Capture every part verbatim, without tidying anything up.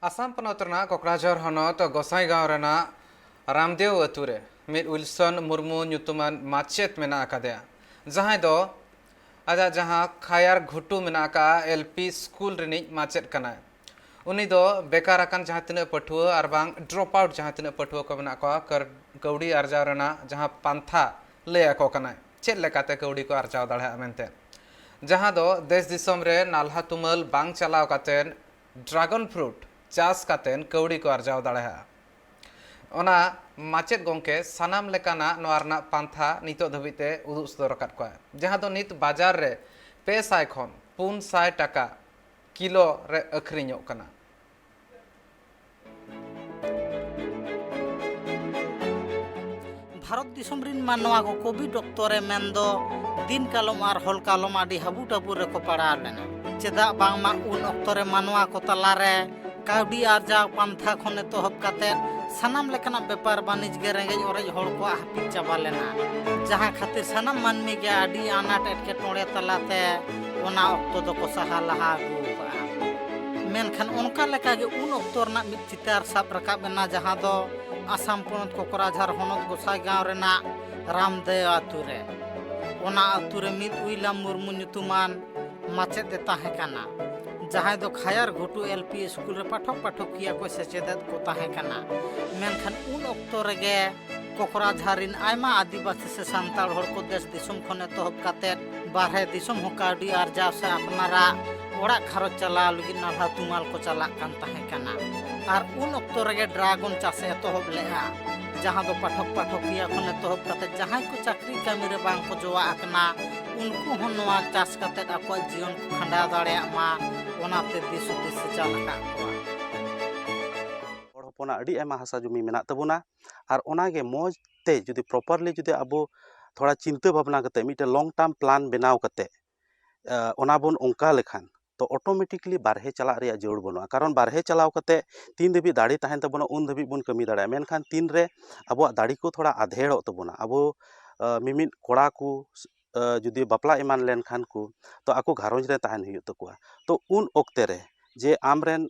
ᱟᱥᱟᱢ ᱯᱚᱱᱚᱛ ᱨᱮᱱᱟᱜ ᱠᱚᱠᱲᱟᱡᱷᱚᱨ ᱦᱚᱱᱚᱛ ᱜᱚᱥᱟᱸᱭᱜᱟᱸᱣ ᱨᱮᱱᱟᱜ ᱨᱟᱢᱫᱮᱣ ᱟᱹᱛᱩ ᱨᱮ ᱢᱤᱫ ᱩᱭᱞᱥᱚᱱ ᱢᱩᱨᱢᱩ ᱧᱩᱛᱩᱢᱟᱱ ᱢᱟᱪᱮᱫ ᱢᱮᱱᱟᱜ ᱟᱠᱟᱫᱮᱭᱟ, ᱡᱟᱦᱟᱸᱭ ᱫᱚ ᱟᱡᱟᱜ ᱡᱟᱦᱟᱸ ᱠᱷᱟᱭᱟᱨ ᱜᱷᱩᱴᱩ ᱢᱮᱱᱟᱜ ᱟᱠᱟᱫᱼᱟ, ᱮᱞ ᱯᱤ ᱥᱠᱩᱞ ᱨᱤᱱᱤᱡ ᱢᱟᱪᱮᱫ ᱠᱟᱱᱟᱭ᱾ ᱩᱱᱤ ᱫᱚ ᱵᱮᱠᱟᱨ ᱟᱠᱟᱱ ᱡᱟᱦᱟᱸ ᱛᱤᱱᱟᱹᱜ ᱯᱟᱹᱴᱷᱩᱣᱟᱹ ᱟᱨ ᱵᱟᱝ ᱰᱨᱚᱯ ᱟᱣᱩᱴ ᱡᱟᱦᱟᱸ ᱛᱤᱱᱟᱹᱜ ᱯᱟᱹᱴᱷᱩᱣᱟᱹ ᱠᱚ ᱢᱮᱱᱟᱜ ᱠᱚᱣᱟ, ᱠᱟᱹᱨ-, ᱠᱟᱹᱣᱰᱤ ᱟᱨᱡᱟᱣ ᱨᱮᱱᱟᱜ ᱡᱟᱦᱟᱸ ᱯᱟᱱᱛᱷᱟ ᱞᱟᱹᱭ ᱟᱠᱚ ᱠᱟᱱᱟᱭ, ᱪᱮᱫ ᱞᱮᱠᱟᱛᱮ ᱠᱟᱹᱣᱰᱤ ᱠᱚ ᱟᱨᱡᱟᱣ ᱫᱟᱲᱮᱭᱟᱜᱼᱟ ᱢᱮᱱᱛᱮ, ᱡᱟᱦᱟᱸ ᱫᱚ ᱫᱮᱥ ᱫᱤᱥᱚᱢ ᱨᱮ ᱱᱟᱞᱦᱟ ᱛᱩᱢᱟᱹᱞ ᱵᱟᱝ ᱪᱟᱞᱟᱣ ᱠᱟᱛᱮ ᱰᱨᱟᱜᱚᱱ ᱯᱷᱨᱩᱴ ᱪᱟᱥ ᱠᱟᱛᱮ ᱠᱟᱹᱣᱰᱤ ᱠᱚ ᱟᱨᱡᱟᱣ ᱫᱟᱲᱮᱭᱟᱜᱼᱟ᱾ ᱚᱱᱟ ᱢᱟᱪᱮᱫ ᱜᱚᱢᱠᱮ ᱥᱟᱱᱟᱢ ᱞᱮᱠᱟᱱᱟᱜ ᱱᱚᱣᱟ ᱨᱮᱱᱟᱜ ᱯᱟᱱᱛᱷᱟ ᱱᱤᱛᱚᱜ ᱫᱷᱟᱹᱵᱤᱡ ᱛᱮ ᱩᱫᱩᱜ ᱥᱚᱫᱚᱨ ᱟᱠᱟᱫ ᱠᱚᱣᱟ, ᱡᱟᱦᱟᱸ ᱫᱚ ᱱᱤᱛ ᱵᱟᱡᱟᱨ ᱨᱮ ᱯᱮ ᱥᱟᱭ ᱠᱷᱚᱱ ᱯᱩᱱ ᱥᱟᱭ ᱴᱟᱠᱟ ᱠᱤᱞᱳ ᱨᱮ ᱟᱹᱠᱷᱨᱤᱧᱚᱜ ᱠᱟᱱᱟ᱾ ᱵᱷᱟᱨᱚᱛ ᱫᱤᱥᱚᱢ ᱨᱤᱱ ᱢᱟᱱᱣᱟ ᱠᱚ ᱠᱳᱵᱷᱤᱰ ᱚᱠᱛᱚ ᱨᱮ ᱢᱮᱱᱫᱚ ᱫᱤᱱ ᱠᱟᱞᱚᱢ ᱟᱨ ᱦᱚᱞ ᱠᱟᱞᱚᱢ ᱟᱹᱰᱤ ᱦᱟᱹᱵᱩᱰᱟᱹᱵᱩ ᱨᱮᱠᱚ ᱯᱟᱲᱟᱣ ᱞᱮᱱᱟ᱾ ᱪᱮᱫᱟᱜ ᱵᱟᱝᱢᱟ ᱩᱱ ᱚᱠᱛᱚ ᱨᱮ ᱢᱟᱱᱣᱟ ᱠᱚ ᱛᱟᱞᱟᱨᱮ ᱠᱟᱹᱣᱰᱤ ᱟᱨᱡᱟᱣ ᱯᱟᱱᱛᱷᱟ ᱠᱷᱚᱱ ᱮᱛᱚᱦᱚᱵ ᱠᱟᱛᱮ ᱥᱟᱱᱟᱢ ᱞᱮᱠᱟᱱᱟᱜ ᱵᱮᱯᱟᱨ ᱵᱟᱹᱱᱤᱡᱽ ᱜᱮ ᱨᱮᱸᱜᱮᱡ ᱚᱨᱮᱡ ᱦᱚᱲ ᱠᱚᱣᱟᱜ ᱦᱟᱹᱯᱤᱫ ᱪᱟᱵᱟ ᱞᱮᱱᱟ, ᱡᱟᱦᱟᱸ ᱠᱷᱟᱹᱛᱤᱨ ᱥᱟᱱᱟᱢ ᱢᱟᱹᱱᱢᱤ ᱜᱮ ᱟᱹᱰᱤ ᱟᱱᱟᱴ ᱮᱴᱠᱮᱴᱚᱬᱮ ᱛᱟᱞᱟᱛᱮ ᱚᱱᱟ ᱚᱠᱛᱚ ᱫᱚᱠᱚ ᱥᱟᱦᱟ ᱞᱟᱦᱟ ᱟᱹᱜᱩ ᱟᱠᱟᱫᱼᱟ᱾ ᱢᱮᱱᱠᱷᱟᱱ ᱚᱱᱠᱟ ᱞᱮᱠᱟᱜᱮ ᱩᱱ ᱚᱠᱛᱚ ᱨᱮᱱᱟᱜ ᱢᱤᱫ ᱪᱤᱛᱟᱹᱨ ᱥᱟᱵ ᱨᱟᱠᱟᱵ ᱮᱱᱟ, ᱡᱟᱦᱟᱸ ᱫᱚ ᱟᱥᱟᱢ ᱯᱚᱱᱚᱛ ᱠᱚᱠᱨᱟᱡᱷᱟᱨ ᱦᱚᱱᱚᱛ ᱜᱚᱥᱟᱭᱜᱟᱸᱣ ᱨᱮᱱᱟᱜ ᱨᱟᱢᱫᱮᱣ ᱟᱛᱳ ᱨᱮ᱾ ᱚᱱᱟ ᱟᱛᱳ ᱨᱮ ᱢᱤᱫ ᱩᱭᱞᱟᱢ ᱢᱩᱨᱢᱩ ᱧᱩᱛᱩᱢᱟᱱ ᱢᱟᱪᱮᱫ ᱮ ᱛᱟᱦᱮᱸ ᱠᱟᱱᱟ, ᱡᱟᱦᱟᱸᱭ ᱫᱚ ᱠᱷᱟᱭᱟᱨ ᱜᱷᱩᱴᱩ ᱮᱞ ᱯᱤ ᱥᱠᱩᱞ ᱨᱮ ᱯᱟᱴᱷᱚᱠ ᱯᱟᱴᱷᱚᱠᱤᱭᱟᱹ ᱠᱚ ᱥᱮᱪᱮᱫᱮᱫ ᱠᱚ ᱛᱟᱦᱮᱸ ᱠᱟᱱᱟ᱾ ᱢᱮᱱᱠᱷᱟᱱ ᱩᱱ ᱚᱠᱛᱚ ᱨᱮᱜᱮ ᱠᱚᱠᱨᱟᱡᱷᱟᱨ ᱨᱤᱱ ᱟᱭᱢᱟ ᱟᱹᱫᱤᱵᱟᱹᱥᱤ ᱥᱮ ᱥᱟᱱᱛᱟᱲ ᱦᱚᱲ ᱠᱚ ᱫᱮᱥ ᱫᱤᱥᱚᱢ ᱠᱷᱚᱱ ᱮᱛᱚᱦᱚᱵ ᱠᱟᱛᱮ ᱵᱟᱨᱦᱮ ᱫᱤᱥᱚᱢ ᱦᱚᱸ ᱠᱟᱹᱣᱰᱤ ᱟᱨᱡᱟᱣ ᱥᱮ ᱟᱯᱱᱟᱨᱟᱜ ᱚᱲᱟᱜ ᱜᱷᱟᱨᱚᱸᱡᱽ ᱪᱟᱞᱟᱣ ᱞᱟᱹᱜᱤᱫ ᱱᱟᱞᱦᱟ ᱛᱩᱢᱟᱹᱞ ᱠᱚ ᱪᱟᱞᱟᱜ ᱠᱟᱱ ᱛᱟᱦᱮᱸ ᱠᱟᱱᱟ᱾ ᱟᱨ ᱩᱱ ᱚᱠᱛᱚ ᱨᱮᱜᱮ ᱰᱨᱟᱜᱚᱱ ᱪᱟᱥ ᱮ ᱮᱛᱚᱦᱚᱵ ᱞᱮᱫᱼᱟ, ᱡᱟᱦᱟᱸ ᱫᱚ ᱯᱟᱴᱷᱚᱠ ᱯᱟᱴᱷᱚᱠᱤᱭᱟᱹ ᱠᱷᱚᱱ ᱮᱛᱚᱦᱚᱵ ᱠᱟᱛᱮ ᱡᱟᱦᱟᱸᱭ ᱠᱚ ᱪᱟᱹᱠᱨᱤ ᱠᱟᱹᱢᱤ ᱨᱮ ᱵᱟᱝ ᱠᱚ ᱡᱚᱣᱟᱜ ᱟᱠᱟᱱᱟ, ᱩᱱᱠᱩ ᱦᱚᱸ ᱱᱚᱣᱟ ᱪᱟᱥ ᱠᱟᱛᱮ ᱟᱠᱚᱣᱟᱜ ᱡᱤᱭᱚᱱ ᱠᱚ ᱠᱷᱟᱸᱰᱟᱣ ᱫᱟᱲᱮᱭᱟᱜ ᱢᱟ, ᱚᱱᱟᱛᱮ ᱫᱤᱥ ᱦᱩᱫᱤᱥ ᱮ ᱪᱟᱞ ᱟᱠᱟᱫ ᱠᱚᱣᱟ᱾ ᱦᱚᱲ ᱦᱚᱯᱚᱱᱟᱜ ᱟᱹᱰᱤ ᱟᱭᱢᱟ ᱦᱟᱥᱟ ᱡᱩᱢᱤ ᱢᱮᱱᱟᱜ ᱛᱟᱵᱚᱱᱟ, ᱟᱨ ᱚᱱᱟᱜᱮ ᱢᱚᱡᱽ ᱛᱮ ᱡᱩᱫᱤ ᱯᱨᱚᱯᱟᱨᱞᱤ ᱡᱩᱫᱤ ᱟᱵᱚ ᱛᱷᱚᱲᱟ ᱪᱤᱱᱛᱟᱹ ᱵᱷᱟᱵᱽᱱᱟ ᱠᱟᱛᱮ ᱢᱤᱫᱴᱮᱱ ᱞᱚᱝ ᱴᱟᱨᱢ ᱯᱞᱟᱱ ᱵᱮᱱᱟᱣ ᱠᱟᱛᱮ, ᱮ, ᱚᱱᱟ ᱵᱚᱱ ᱚᱱᱠᱟ ᱞᱮᱠᱷᱟᱱ, ᱛᱚ ᱚᱴᱳᱢᱮᱴᱤᱠᱞᱤ ᱵᱟᱨᱦᱮ ᱪᱟᱞᱟᱜ ᱨᱮᱭᱟᱜ ᱡᱟᱹᱨᱩᱲ ᱵᱟᱹᱱᱩᱜᱼᱟ᱾ ᱠᱟᱨᱚᱱ ᱵᱟᱨᱦᱮ ᱪᱟᱞᱟᱣ ᱠᱟᱛᱮ ᱛᱤᱱ ᱫᱷᱟᱹᱵᱤᱡ ᱫᱟᱲᱮ ᱛᱟᱦᱮᱱ ᱛᱟᱵᱚᱱᱟ, ᱩᱱ ᱫᱷᱟᱹᱵᱤᱡ ᱵᱚᱱ ᱠᱟᱹᱢᱤ ᱫᱟᱲᱮᱭᱟᱜᱼᱟ᱾ ᱢᱮᱱᱠᱷᱟᱱ ᱛᱤᱱᱨᱮ ᱟᱵᱚᱣᱟᱜ ᱫᱟᱲᱮ ᱠᱚ ᱛᱷᱚᱲᱟ ᱟᱫᱷᱮᱲᱚᱜ ᱛᱟᱵᱚᱱᱟ, ᱟᱵᱚ, ᱮ, ᱢᱤᱢᱤᱫ ᱠᱚᱲᱟ ᱠᱚ, ᱮ, ᱡᱩᱫᱤ ᱵᱟᱯᱞᱟ ᱮᱢᱟᱱ ᱞᱮᱱᱠᱷᱟᱱ ᱠᱚ, ᱛᱚ ᱟᱠᱚ ᱜᱷᱟᱨᱚᱸᱡᱽ ᱨᱮ ᱛᱟᱦᱮᱱ ᱦᱩᱭᱩᱜ ᱛᱟᱠᱚᱣᱟ᱾ ᱛᱚ ᱩᱱ ᱚᱠᱛᱮ ᱨᱮ ᱡᱮ ᱟᱢᱨᱮᱱ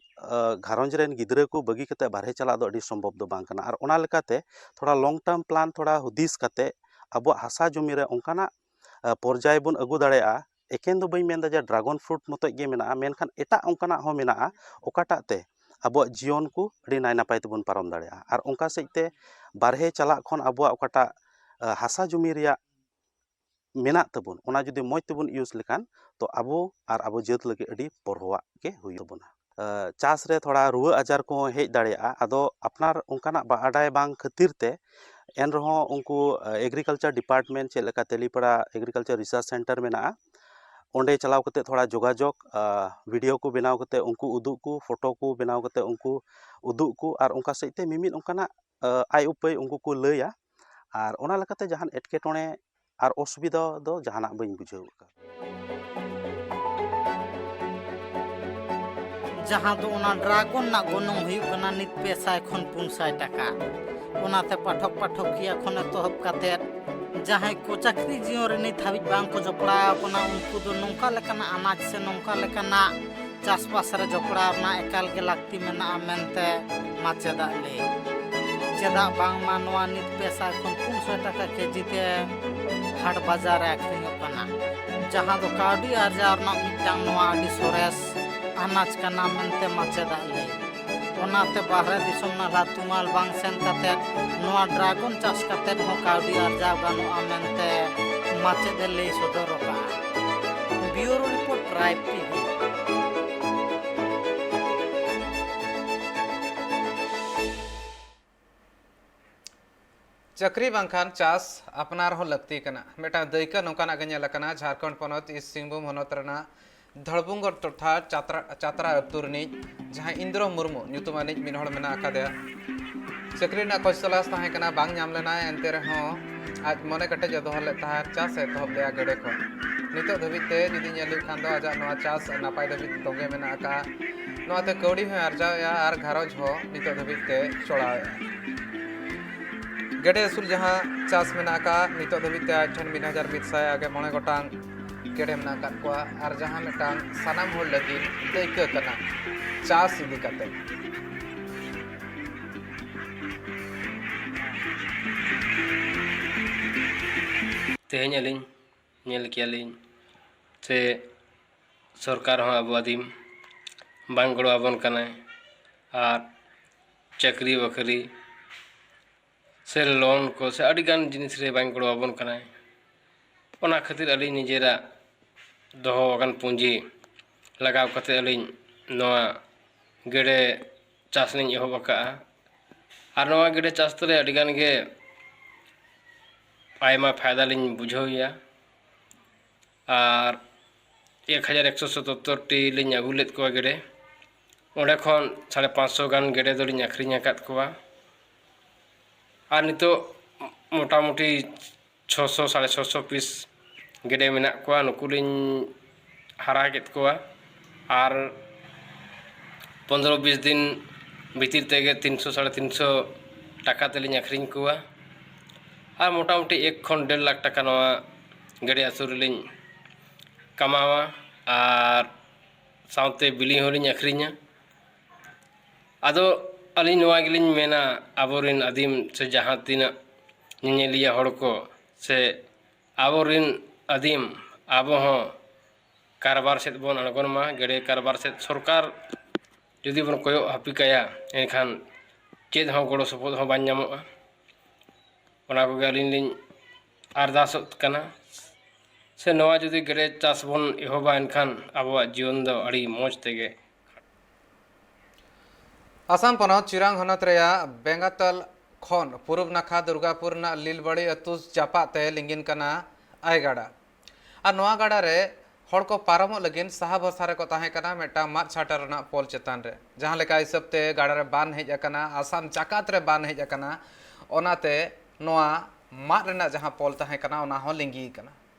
ᱜᱷᱟᱨᱚᱸᱡᱽ ᱨᱮᱱ ᱜᱤᱫᱽᱨᱟᱹ ᱠᱚ ᱵᱟᱹᱜᱤ ᱠᱟᱛᱮ ᱵᱟᱨᱦᱮ ᱪᱟᱞᱟᱜ ᱫᱚ ᱟᱹᱰᱤ ᱥᱚᱢᱵᱷᱚᱵ ᱫᱚ ᱵᱟᱝ ᱠᱟᱱᱟ᱾ ᱟᱨ ᱚᱱᱟ ᱞᱮᱠᱟᱛᱮ ᱛᱷᱚᱲᱟ ᱞᱚᱝ ᱴᱟᱨᱢ ᱯᱞᱟᱱ ᱛᱷᱚᱲᱟ ᱦᱩᱫᱤᱥ ᱠᱟᱛᱮ ᱟᱵᱚᱣᱟᱜ ᱦᱟᱥᱟ ᱡᱚᱢᱤ ᱨᱮ ᱚᱱᱠᱟᱱᱟᱜ ᱯᱚᱨᱡᱟᱭ ᱵᱚᱱ ᱟᱹᱜᱩ ᱫᱟᱲᱮᱭᱟᱜᱼᱟ᱾ ᱮᱠᱮᱱ ᱫᱚ ᱵᱟᱹᱧ ᱢᱮᱱᱫᱟ ᱡᱮ ᱰᱨᱟᱜᱚᱱ ᱯᱷᱨᱩᱴ ᱢᱚᱛᱚᱡ ᱜᱮ ᱢᱮᱱᱟᱜᱼᱟ, ᱢᱮᱱᱠᱷᱟᱱ ᱮᱴᱟᱜ ᱚᱱᱠᱟᱱᱟᱜ ᱦᱚᱸ ᱢᱮᱱᱟᱜᱼᱟ, ᱚᱠᱟᱴᱟᱜ ᱛᱮ ᱟᱵᱚᱣᱟᱜ ᱡᱤᱭᱚᱱ ᱠᱚ ᱟᱹᱰᱤ ᱱᱟᱭ ᱱᱟᱯᱟᱭ ᱛᱮᱵᱚᱱ ᱯᱟᱨᱚᱢ ᱫᱟᱲᱮᱭᱟᱜᱼᱟ᱾ ᱟᱨ ᱚᱱᱠᱟ ᱥᱮᱫ ᱛᱮ ᱵᱟᱨᱦᱮ ᱪᱟᱞᱟᱜ ᱠᱷᱚᱱ ᱟᱵᱚᱣᱟᱜ ᱚᱠᱟᱴᱟᱜ ᱦᱟᱥᱟ ᱡᱚᱢᱤ ᱨᱮᱭᱟᱜ ᱢᱮᱱᱟᱜ ᱛᱟᱵᱚᱱ, ᱚᱱᱟ ᱡᱩᱫᱤ ᱢᱚᱡᱽ ᱛᱮᱵᱚᱱ ᱤᱭᱩᱡᱽ ᱞᱮᱠᱷᱟᱱ, ᱛᱚ ᱟᱵᱚ ᱟᱨ ᱟᱵᱚ ᱡᱟᱹᱛ ᱞᱟᱹᱜᱤᱫ ᱟᱹᱰᱤ ᱯᱚᱨᱦᱚᱣᱟᱜ ᱜᱮ ᱦᱩᱭᱩᱜ ᱛᱟᱵᱚᱱᱟ᱾ ᱪᱟᱥ ᱨᱮ ᱛᱷᱚᱲᱟ ᱨᱩᱣᱟᱹ ᱟᱡᱟᱨ ᱠᱚᱦᱚᱸ ᱦᱮᱡ ᱫᱟᱲᱮᱭᱟᱜᱼᱟ᱾ ᱟᱫᱚ ᱟᱯᱱᱟᱨ ᱚᱱᱠᱟᱱᱟᱜ ᱵᱟᱰᱟᱭ ᱵᱟᱝ ᱠᱷᱟᱹᱛᱤᱨ ᱛᱮ ᱮᱱ ᱨᱮᱦᱚᱸ ᱩᱱᱠᱩ ᱮᱜᱽᱨᱤᱠᱟᱞᱪᱟᱨ ᱰᱤᱯᱟᱨᱴᱢᱮᱱᱴ, ᱪᱮᱫ ᱞᱮᱠᱟ ᱛᱮᱞᱤᱯᱟᱲᱟ ᱮᱜᱽᱨᱤᱠᱟᱞᱪᱟᱨ ᱨᱤᱥᱟᱨᱪ ᱥᱮᱱᱴᱟᱨ ᱢᱮᱱᱟᱜᱼᱟ, ᱚᱸᱰᱮ ᱪᱟᱞᱟᱣ ᱠᱟᱛᱮ ᱛᱷᱚᱲᱟ ᱡᱳᱜᱟᱡᱳᱜᱽ, ᱵᱷᱤᱰᱤᱭᱳ ᱠᱚ ᱵᱮᱱᱟᱣ ᱠᱟᱛᱮ ᱩᱱᱠᱩ ᱩᱫᱩᱜ ᱠᱚ, ᱯᱷᱳᱴᱳ ᱠᱚ ᱵᱮᱱᱟᱣ ᱠᱟᱛᱮ ᱩᱱᱠᱩ ᱩᱫᱩᱜ ᱠᱚ, ᱟᱨ ᱚᱱᱠᱟ ᱥᱮᱫ ᱛᱮ ᱢᱤᱢᱤᱫ ᱚᱱᱠᱟᱱᱟᱜ ᱟᱭ ᱩᱯᱟᱹᱭ ᱩᱱᱠᱩ ᱠᱚ ᱞᱟᱹᱭᱟ᱾ ᱟᱨ ᱚᱱᱟ ᱞᱮᱠᱟᱛᱮ ᱡᱟᱦᱟᱱ ᱮᱴᱠᱮᱴᱚᱬᱮ ᱟᱨ ᱚᱥᱩᱵᱤᱫᱷᱟ ᱫᱚ ᱡᱟᱦᱟᱱᱟᱜ ᱵᱟᱹᱧ ᱵᱩᱡᱷᱟᱹᱣ ᱟᱠᱟᱫᱟ᱾ ᱡᱟᱦᱟᱸ ᱫᱚ ᱚᱱᱟ ᱰᱨᱟᱜᱚᱱ ᱨᱮᱱᱟᱜ ᱜᱚᱱᱚᱝ ᱦᱩᱭᱩᱜ ᱠᱟᱱᱟ ᱱᱤᱛ ᱯᱮ ᱥᱟᱭ ᱠᱷᱚᱱ ᱯᱩᱱ ᱥᱟᱭ ᱴᱟᱠᱟ᱾ ᱚᱱᱟᱛᱮ ᱯᱟᱴᱷᱚᱠ ᱯᱟᱴᱷᱚᱠᱤᱭᱟᱹ ᱠᱷᱚᱱ ᱮᱛᱚᱦᱚᱵ ᱠᱟᱛᱮᱫ ᱡᱟᱦᱟᱸᱭ ᱠᱚ ᱪᱟᱹᱠᱨᱤ ᱡᱤᱭᱚᱱ ᱨᱮ ᱱᱤᱛ ᱦᱟᱹᱵᱤᱡ ᱵᱟᱝ ᱠᱚ ᱡᱚᱯᱲᱟᱣ ᱟᱠᱟᱱᱟ, ᱩᱱᱠᱩ ᱫᱚ ᱱᱚᱝᱠᱟ ᱞᱮᱠᱟᱱᱟᱜ ᱟᱱᱟᱡᱽ ᱥᱮ ᱱᱚᱝᱠᱟ ᱞᱮᱠᱟᱱᱟᱜ ᱪᱟᱥᱵᱟᱥ ᱨᱮ ᱡᱚᱯᱲᱟᱣ ᱨᱮᱱᱟᱜ ᱮᱠᱟᱞ ᱜᱮ ᱞᱟᱹᱠᱛᱤ ᱢᱮᱱᱟᱜᱼᱟ ᱢᱮᱱᱛᱮ ᱢᱟᱪᱮᱫᱟᱜ ᱞᱟᱹᱭ᱾ ᱪᱮᱫᱟᱜ ᱵᱟᱝᱢᱟ ᱱᱚᱣᱟ ᱱᱤᱛ ᱯᱮ ᱥᱟᱭ ᱠᱷᱚᱱ ᱯᱩᱱ ᱥᱟᱭ ᱴᱟᱠᱟ ᱠᱮᱡᱤ ᱛᱮ ᱦᱟᱴ ᱵᱟᱡᱟᱨ ᱨᱮ ᱟᱹᱠᱷᱨᱤᱧᱚᱜ ᱠᱟᱱᱟ, ᱡᱟᱦᱟᱸ ᱫᱚ ᱠᱟᱹᱣᱰᱤ ᱟᱨᱡᱟᱣ ᱨᱮᱱᱟᱜ ᱢᱤᱫᱴᱟᱝ ᱱᱚᱣᱟ ᱟᱹᱰᱤ ᱥᱚᱨᱮᱥ ᱟᱱᱟᱡᱽ ᱠᱟᱱᱟ ᱢᱮᱱᱛᱮ ᱢᱟᱪᱮᱫᱟᱜ ᱞᱟᱹᱭ᱾ ᱚᱱᱟᱛᱮ ᱵᱟᱦᱨᱮ ᱫᱤᱥᱚᱢ ᱱᱟᱞᱦᱟ ᱛᱩᱢᱟᱹᱞ ᱵᱟᱝ ᱥᱮᱱ ᱠᱟᱛᱮ ᱱᱚᱣᱟ ᱰᱨᱟᱜᱚᱱ ᱪᱟᱥ ᱠᱟᱛᱮ ᱦᱚᱸ ᱠᱟᱹᱣᱰᱤ ᱟᱨᱡᱟᱣ ᱜᱟᱱᱚᱜᱼᱟ ᱢᱮᱱᱛᱮ ᱢᱟᱪᱮᱫ ᱮ ᱞᱟᱹᱭ ᱥᱚᱫᱚᱨ ᱟᱠᱟᱫᱼᱟ᱾ ᱵᱤᱭᱩᱨᱳ ᱨᱤᱯᱳᱨᱴ, ᱴᱨᱟᱭᱤᱵᱽ ᱴᱤᱵᱷᱤ᱾ ᱪᱟᱹᱠᱨᱤ ᱵᱟᱝᱠᱷᱟᱱ ᱪᱟᱥ ᱟᱯᱱᱟᱨ ᱦᱚᱸ ᱞᱟᱹᱠᱛᱤ ᱠᱟᱱᱟ᱾ ᱢᱤᱫᱴᱟᱝ ᱫᱟᱹᱭᱠᱟᱹ ᱱᱚᱝᱠᱟᱱᱟᱜ ᱜᱮ ᱧᱮᱞ ᱟᱠᱟᱱᱟ ᱡᱷᱟᱲᱠᱷᱚᱸᱰ ᱯᱚᱱᱚᱛ ᱤᱥᱴ ᱥᱤᱝᱵᱷᱩᱢ ᱦᱚᱱᱚᱛ ᱨᱮᱱᱟᱜ ᱫᱷᱚᱲᱵᱩᱝᱜᱚᱲ ᱴᱚᱴᱷᱟ ᱪᱟᱛᱨᱟ, ᱪᱟᱛᱨᱟ ᱟᱹᱛᱩ ᱨᱤᱱᱤᱡ ᱡᱟᱦᱟᱸᱭ ᱤᱱᱫᱨᱚ ᱢᱩᱨᱢᱩ ᱧᱩᱛᱩᱢᱟᱱᱤᱡ ᱢᱤᱫ ᱦᱚᱲ ᱢᱮᱱᱟᱜ ᱟᱠᱟᱫᱮᱭᱟ᱾ ᱪᱟᱹᱠᱨᱤ ᱨᱮᱱᱟᱜ ᱠᱷᱚᱡᱽ ᱛᱚᱞᱟᱥ ᱛᱟᱦᱮᱸ ᱠᱟᱱᱟ, ᱵᱟᱝ ᱧᱟᱢ ᱞᱮᱱᱟ, ᱮᱱᱛᱮ ᱨᱮᱦᱚᱸ ᱟᱡ ᱢᱚᱱᱮ ᱠᱮᱴᱮᱡ ᱮ ᱫᱚᱦᱚ ᱞᱮᱫ ᱛᱟᱦᱮᱸᱫ, ᱪᱟᱥ ᱮ ᱮᱛᱚᱦᱚᱵ ᱞᱮᱫᱼᱟ ᱜᱮᱰᱮ ᱠᱷᱚᱱ᱾ ᱱᱤᱛᱚᱜ ᱫᱷᱟᱹᱵᱤᱡ ᱛᱮ ᱡᱩᱫᱤ ᱧᱮᱞ ᱦᱩᱭᱩᱜ ᱠᱷᱟᱱ ᱫᱚ ᱟᱡᱟᱜ ᱱᱚᱣᱟ ᱪᱟᱥ ᱱᱟᱯᱟᱭ ᱫᱷᱟᱹᱵᱤᱡ ᱛᱚᱸᱜᱮ ᱢᱮᱱᱟᱜ ᱟᱠᱟᱫᱼᱟ᱾ ᱱᱚᱣᱟᱛᱮ ᱠᱟᱹᱣᱰᱤ ᱦᱚᱸᱭ ᱟᱨᱡᱟᱣᱮᱫᱼᱟ ᱟᱨ ᱜᱷᱟᱨᱚᱸᱡᱽ ᱦᱚᱸ ᱱᱤᱛᱚᱜ ᱫᱷᱟᱹᱵᱤᱡ ᱛᱮ ᱪᱚᱲᱟᱣᱮᱫᱼᱟ᱾ ᱜᱮᱰᱮ ᱟᱹᱥᱩᱞ ᱡᱟᱦᱟᱸ ᱪᱟᱥ ᱢᱮᱱᱟᱜ ᱟᱠᱟᱫᱼᱟ, ᱱᱤᱛᱚᱜ ᱫᱷᱟᱹᱵᱤᱡ ᱛᱮ ᱟᱡ ᱴᱷᱮᱱ ᱢᱤᱫ ᱦᱟᱡᱟᱨ ᱢᱤᱫ ᱥᱟᱭ ᱟᱨ ᱜᱮᱞ ᱢᱚᱬᱮ ᱜᱚᱴᱟᱝ ᱜᱮᱰᱮ ᱢᱮᱱᱟᱜ ᱟᱠᱟᱫ ᱠᱚᱣᱟ, ᱟᱨ ᱡᱟᱦᱟᱸ ᱢᱤᱫᱴᱟᱝ ᱥᱟᱱᱟᱢ ᱦᱚᱲ ᱞᱟᱹᱜᱤᱫ ᱫᱟᱹᱭᱠᱟᱹ ᱠᱟᱱᱟ ᱪᱟᱥ ᱤᱫᱤ ᱠᱟᱛᱮ᱾ ᱛᱮᱦᱮᱧ ᱟᱹᱞᱤᱧ ᱧᱮᱞ ᱠᱮᱭᱟᱞᱤᱧ ᱥᱮ ᱥᱚᱨᱠᱟᱨ ᱦᱚᱸ ᱟᱵᱚ ᱟᱹᱫᱤᱢ ᱵᱟᱝ ᱜᱚᱲᱚ ᱟᱵᱚᱱ ᱠᱟᱱᱟᱭ, ᱟᱨ ᱪᱟᱹᱠᱨᱤ ᱵᱟᱹᱠᱨᱤ ᱥᱮ ᱞᱳᱱ ᱠᱚ ᱥᱮ ᱟᱹᱰᱤᱜᱟᱱ ᱡᱤᱱᱤᱥ ᱨᱮ ᱵᱟᱝ ᱜᱚᱲᱚ ᱟᱵᱚᱱ ᱠᱟᱱᱟᱭ᱾ ᱚᱱᱟ ᱠᱷᱟᱹᱛᱤᱨ ᱟᱹᱞᱤᱧ ᱱᱤᱡᱮᱨᱟᱜ ᱫᱚᱦᱚ ᱟᱠᱟᱱ ᱯᱩᱸᱡᱤ ᱞᱟᱜᱟᱣ ᱠᱟᱛᱮ ᱟᱹᱞᱤᱧ ᱱᱚᱣᱟ ᱜᱮᱰᱮ ᱪᱟᱥ ᱞᱤᱧ ᱮᱦᱚᱵ ᱟᱠᱟᱫᱼᱟ᱾ ᱟᱨ ᱱᱚᱣᱟ ᱜᱮᱰᱮ ᱪᱟᱥ ᱛᱮ ᱟᱹᱰᱤᱜᱟᱱ ᱜᱮ ᱟᱭᱢᱟ ᱯᱷᱟᱭᱫᱟ ᱞᱤᱧ ᱵᱩᱡᱷᱟᱹᱣᱮᱫᱼᱟ᱾ ᱟᱨ ᱮᱠ ᱦᱟᱡᱟᱨ ᱮᱠᱥᱚ ᱥᱟᱛᱟᱛᱛᱳᱨ ᱴᱤ ᱞᱤᱧ ᱟᱹᱜᱩ ᱞᱮᱫ ᱠᱚᱣᱟ ᱜᱮᱰᱮ᱾ ᱚᱸᱰᱮ ᱠᱷᱚᱱ ᱥᱟᱲᱮ ᱯᱟᱸᱪᱥᱚ ᱜᱟᱱ ᱜᱮᱰᱮ ᱫᱚᱞᱤᱧ ᱟᱹᱠᱷᱨᱤᱧ ᱟᱠᱟᱫ ᱠᱚᱣᱟ᱾ ᱟᱨ ᱱᱤᱛᱚᱜ ᱢᱚᱴᱟᱢᱩᱴᱤ ᱪᱷᱚᱥᱚ, ᱥᱟᱲᱮ ᱪᱷᱚᱥᱚ ᱯᱤᱥ ᱜᱮᱰᱮ ᱢᱮᱱᱟᱜ ᱠᱚᱣᱟ᱾ ᱱᱩᱠᱩ ᱞᱤᱧ ᱦᱟᱨᱟ ᱠᱮᱫ ᱠᱚᱣᱟ᱾ ᱟᱨ ᱯᱚᱱᱫᱽᱨᱚ ᱵᱤᱥ ᱫᱤᱱ ᱵᱷᱤᱛᱤᱨ ᱛᱮᱜᱮ ᱛᱤᱱᱥᱚ, ᱥᱟᱲᱮ ᱛᱤᱱᱥᱚ ᱴᱟᱠᱟ ᱛᱮᱞᱤᱧ ᱟᱹᱠᱷᱨᱤᱧ ᱠᱚᱣᱟ᱾ ᱟᱨ ᱢᱚᱴᱟᱢᱩᱴᱤ ᱮᱠ ᱠᱷᱚᱱ ᱰᱮᱲ ᱞᱟᱠᱷ ᱴᱟᱠᱟ ᱱᱚᱣᱟ ᱜᱮᱰᱮ ᱟᱹᱥᱩᱞ ᱨᱮᱞᱤᱧ ᱠᱟᱢᱟᱣᱟ᱾ ᱟᱨ ᱥᱟᱶᱛᱮ ᱵᱤᱞᱤ ᱦᱚᱸᱞᱤᱧ ᱟᱹᱠᱷᱨᱤᱧᱟ᱾ ᱟᱫᱚ ᱟᱹᱞᱤᱧ ᱱᱚᱣᱟ ᱜᱮᱞᱤᱧ ᱢᱮᱱᱟ, ᱟᱵᱚᱨᱮᱱ ᱟᱹᱫᱤᱢ ᱥᱮ ᱡᱟᱦᱟᱸ ᱛᱤᱱᱟᱹᱜ ᱧᱮᱧᱮᱞᱤᱭᱟᱹ ᱦᱚᱲ ᱠᱚ ᱥᱮ ᱟᱵᱚᱨᱮᱱ ᱟᱹᱫᱤᱢ, ᱟᱵᱚ ᱦᱚᱸ ᱠᱟᱨᱵᱟᱨ ᱥᱮᱫ ᱵᱚᱱ ᱟᱬᱜᱚᱱ ᱢᱟ᱾ ᱜᱮᱰᱮ ᱠᱟᱨᱵᱟᱨ ᱥᱮᱫ ᱥᱚᱨᱠᱟᱨ ᱡᱩᱫᱤ ᱵᱚᱱ ᱠᱚᱭᱚᱜ ᱦᱟᱹᱯᱤ ᱠᱟᱭᱟ, ᱮᱱᱠᱷᱟᱱ ᱪᱮᱫ ᱦᱚᱸ ᱜᱚᱲᱚ ᱥᱚᱯᱚᱦᱚᱫ ᱦᱚᱸ ᱵᱟᱝ ᱧᱟᱢᱚᱜᱼᱟ᱾ ᱚᱱᱟ ᱠᱚᱜᱮ ᱟᱹᱞᱤᱧ ᱞᱤᱧ ᱟᱨᱫᱟᱥᱚᱜ ᱠᱟᱱᱟ᱾ ᱥᱮ ᱱᱚᱣᱟ ᱡᱩᱫᱤ ᱜᱮᱰᱮ ᱪᱟᱥ ᱵᱚᱱ ᱮᱦᱚᱵᱟ, ᱮᱱᱠᱷᱟᱱ ᱟᱵᱚᱣᱟᱜ ᱡᱤᱭᱚᱱ ᱫᱚ ᱟᱹᱰᱤ ᱢᱚᱡᱽ ᱛᱮᱜᱮ᱾ ᱟᱥᱟᱢ ᱯᱚᱱᱚᱛ ᱪᱤᱨᱟᱝ ᱦᱚᱱᱚᱛ ᱨᱮᱭᱟᱜ ᱵᱮᱸᱜᱟᱛᱟᱞ ᱠᱷᱚᱱ ᱯᱩᱨᱩᱵ ᱱᱟᱠᱷᱟ ᱫᱩᱨᱜᱟᱯᱩᱨ ᱨᱮᱱᱟᱜ ᱞᱤᱞᱵᱟᱲᱤ ᱟᱹᱛᱩ ᱡᱟᱯᱟᱜ ᱛᱮ ᱞᱤᱸᱜᱤᱱ ᱠᱟᱱᱟ ᱟᱭ ᱜᱟᱰᱟ᱾ ᱟᱨ ᱱᱚᱣᱟ ᱜᱟᱰᱟ ᱨᱮ ᱦᱚᱲ ᱠᱚ ᱯᱟᱨᱚᱢᱚᱜ ᱞᱟᱹᱜᱤᱫ ᱥᱟᱦᱟ ᱵᱷᱚᱨᱥᱟ ᱨᱮᱠᱚ ᱛᱟᱦᱮᱸ ᱠᱟᱱᱟ ᱢᱤᱫᱴᱟᱝ ᱢᱟᱫ ᱪᱷᱟᱴᱟ ᱨᱮᱱᱟᱜ ᱯᱳᱞ ᱪᱮᱛᱟᱱ ᱨᱮ, ᱡᱟᱦᱟᱸ ᱞᱮᱠᱟ ᱦᱤᱥᱟᱹᱵ ᱛᱮ ᱜᱟᱰᱟ ᱨᱮ ᱵᱟᱱ ᱦᱮᱡ ᱟᱠᱟᱱᱟ, ᱟᱥᱟᱢ ᱡᱟᱠᱟᱛ ᱨᱮ ᱵᱟᱱ ᱦᱮᱡ ᱟᱠᱟᱱᱟ, ᱚᱱᱟᱛᱮ ᱱᱚᱣᱟ ᱢᱟᱫ ᱨᱮᱱᱟᱜ ᱡᱟᱦᱟᱸ ᱯᱳᱞ ᱛᱟᱦᱮᱸ ᱠᱟᱱᱟ, ᱚᱱᱟ ᱦᱚᱸ ᱞᱤᱸᱜᱤ ᱟᱠᱟᱱᱟ᱾